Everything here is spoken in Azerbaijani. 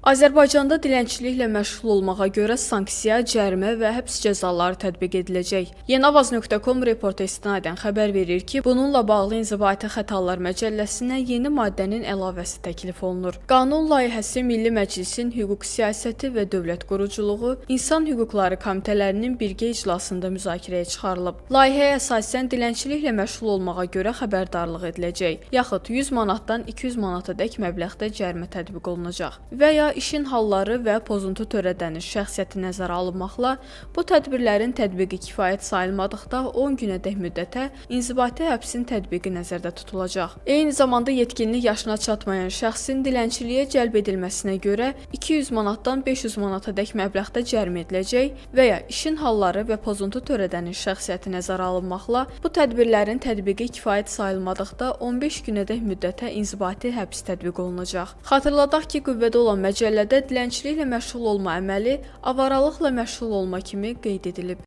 Azərbaycanda dilənçiliklə məşğul olmağa görə sanksiya, cərimə və həbs cəzaları tətbiq ediləcək. Yeniavaz.com reporta istinadən xəbər verir ki, bununla bağlı İnzibati Xətalar Məcəlləsinə yeni maddənin əlavəsi təklif olunur. Qanun layihəsi Milli Məclisin Hüquq Siyasəti və Dövlət Quruculuğu, İnsan Hüquqları Komitələrinin birgə iclasında müzakirəyə çıxarılıb. Layihəyə əsasən dilənçiliklə məşğul olmağa görə xəbərdarlıq ediləcək, yaxud 100 manatdan 200 manatadək məbləğdə cərimə tətbiq olunacaq və ya işin halları və pozuntu törədənin şəxsiyyəti nəzərə alınmaqla bu tədbirlərin tətbiqi kifayət sayılmadıqda 10 günədək müddətə inzibati həbsin tətbiqi nəzərdə tutulacaq. Eyni zamanda yetkinlik yaşına çatmayan şəxsin dilənçiliyə cəlb edilməsinə görə 200 manatdan 500 manatadək məbləğdə cərimə ediləcək və ya işin halları və pozuntu törədənin şəxsiyyəti nəzərə alınmaqla bu tədbirlərin tətbiqi kifayət sayılmadıqda 15 günədək müddətə inzibati həbs tətbiq olunacaq. Xatırladaq ki, qüvvədə olan məcəllədə dilənçiliklə məşğul olma əməli avaralıqla məşğul olma kimi qeyd edilib.